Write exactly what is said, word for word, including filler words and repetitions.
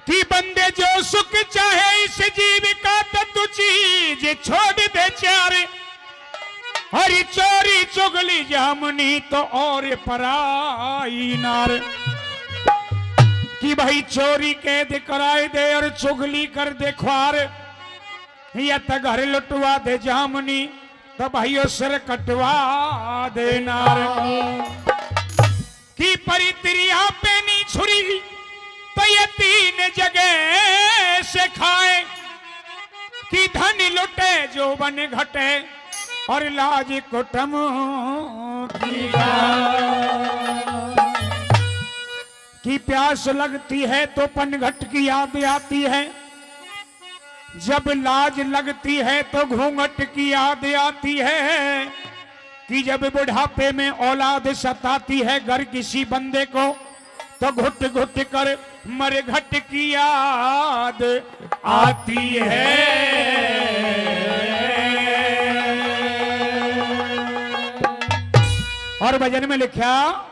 कि बंदे जो सुख चाहे इस जीव का, तो तू चीज छोड़ दे चार। अरे चोरी चुगली जामनी तो और पराई नार। कि भाई चोरी कैद कराए दे और चुगली कर दे ख्वार, या तो घर लुटवा दे जामनी, तो भाई ओ सिर कटवा दे नार। कि परी तेरी आपे नी छुरी, तो ये तीन जगह से खाए। कि धन लुटे जो बन घटे, और लाज कुटम की जाए। कि प्यास लगती है तो पनघट की याद आती है, जब लाज लगती है तो घूंघट की याद आती है। कि जब बुढ़ापे में औलाद सताती है घर किसी बंदे को, तो घुट घुट कर मरघट की याद आती है। और भजन में लिखा,